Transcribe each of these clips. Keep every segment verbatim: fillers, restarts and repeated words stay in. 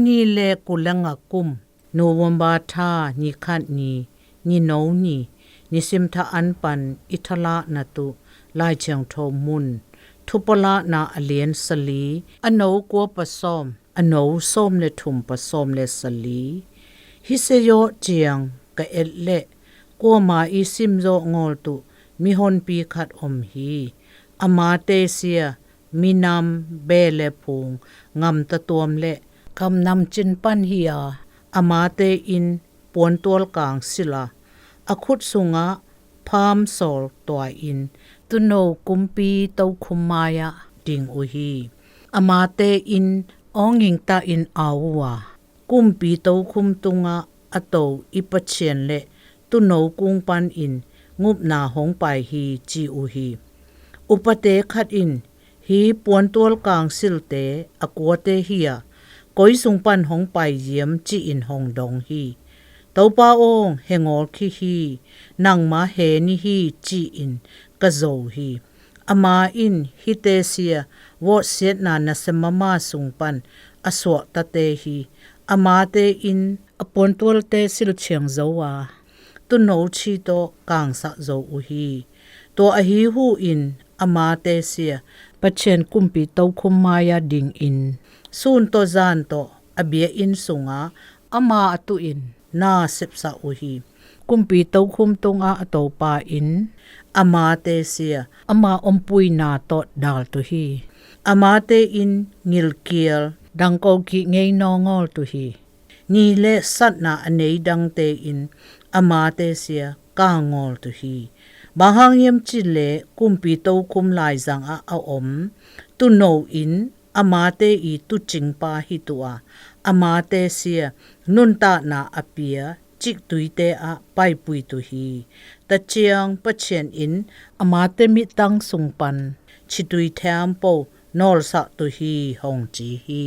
Ni le kul le nga kum, November tha ni khat ni, ni no ni, nisim tha an pan i thalahna tu Lai Thiangtho mun, Thupalahna a lian sali, a no kua pa sawm, a no sawm le thum pa sawm le sali. Hi se yaw ciang ka et leh, kuama i simzawh ngawl tu mihonpi khat om hi. Amate sia, minam, be le phung, ngamtatuam le kamnam cin pan hi a, amate in puantual kang sil a, a khut sungah phamsawl tua in, tuuno kumpi tokhum mai-ah ding uh hi. Amate in awnging tah in au uh a, kumpi tokhum tungah a to i Pathian le tuuno kung panin ngupna hong pai hi, ci uh hi. Upate khat in, hi puantual kang silte a kuate hi a, koi sung pan hong pai ziam, ci-in hong dong hi. Topa aw, he ngawl khia hi, nangma he ni hi, ci-in ka zo hi. Ama in hihte sia vawhsiatna nasia mama sung pan a suahtate hi. Amate in a puantualte silciang zo a, tuuno ci tawh kangsak zo uh hi. Tua ahi hu in amate sia, Pathian kumpi tokhum mai-ah dingin, sun tawh zan tawh a biakinn sungah ama a tuh in na sepsak uh hi. Kumpi tokhum tungah a topa in amate sia, ama ompuina tawh dal tu hi. Amate in ngilkial, dangko kih ngei nawngawl tu hi. Ni le satna a nei dangte in amate sia kangawl tu hi. Bang hang hiam cih leh kumpi tokhum laizang ah a om tuuno in amate i tuucingpa hi tu a, amate sia nuntakna a pia ciktuite ah paipui tu hi. Taciang Pathian in amate mittang sung pan citui thiampo nawlsak tu hi, hong ci hi.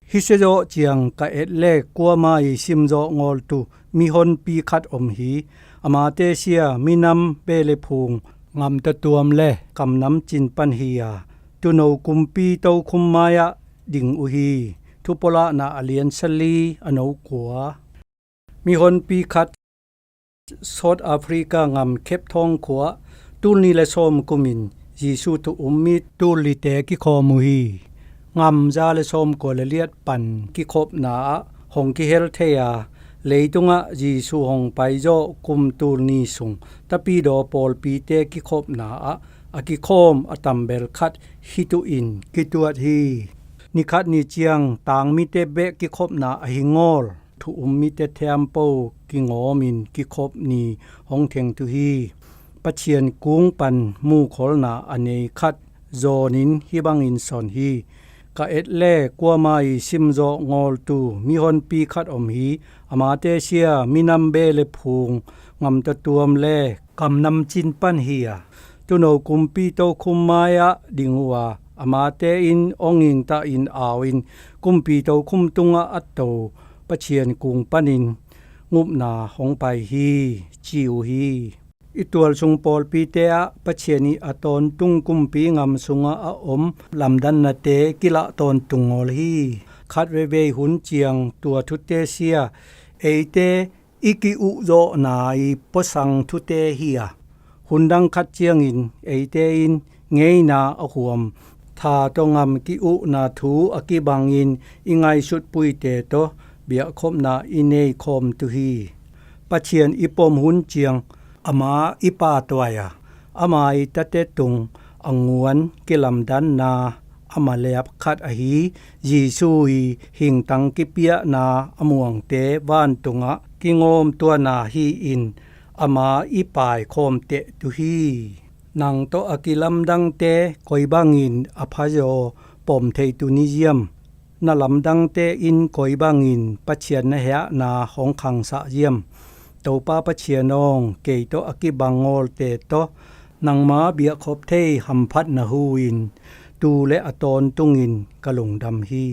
Hi se zawh ciang ka et le kuama i simzawh ngawl tu mihonpi khat om hi. Amate sia minam, be le phung, ngamtatuam le kamnam cin pan hi a, tuuno kumpi tokhum mai-ah ding uh hi. Thupalahna a lian sali, a no kua. Mihonpi khat South Africa ngam Cape Town khua-ah tul nih le sawm kumin Jesu thu um mi tul lite kikhawm uh hi. Ngam za le sawmkua le liat pan kikhopna ah hong kihel thei a, leitungah Jesu hong paizawh kum tul nih sung tapidaw pawlpite kikhopna ah a kikhawm a tambel khat hih tu in kituat hi. Nikhat ni ciang tangmite beh kikhopna ahi ngawl thu um mite thiampo kingawmin kikhop ni hong theng tu hi. Pathian kung pan muhkholhna a nei khat zawnin hih bangin sawn hi. Ka et le kuama i simzawh ngawl tu mihonpi khat om hi. Amate sia minam, be le phung, ngamtatuam le kamnam cin pan hi a, tuuno kumpi tokhum mai-ah ding uh a, amate in awnging tah in au in kumpi tokhum tungah a to Pathian kung panin ngupna hong pai hi, ci uh hi. I tualsung pawlpite ah Pathian i a tawntung kumpi ngam sungah a om lamdannate kilah tawntung ngawl hi. Khat veivei hun ciang tua thute sia eite i ki-uhzawhna i puasang thute hi a, hun dang khat ciangin eite in ngeina a huam, tha tawh ngam ki-uhna thu a kibangin i ngaihsutpuite tawh biakkhopna i nei khawm tu hi. Pathian i pom hun ciang ama i pahtuai a, ama i tate tung a nguan kilamdanna a maleep khat ahi Jesu i hingtang kipiakna a muangte vantungah kingawmtuahna hi-in ama i paikhawm teh tu hi. Nang tawh a kilamdangte koi bangin a phazaw pom thei tuni ziam? Na lamdangte in koi bangin Pathian na hehna hong khangsah ziam? Topa Pathian aw, kei tawh a kibang ngawlte tawh nangma biakkhop thei hamphatna hu in Tu leh a tawntungin ka lungdam hi.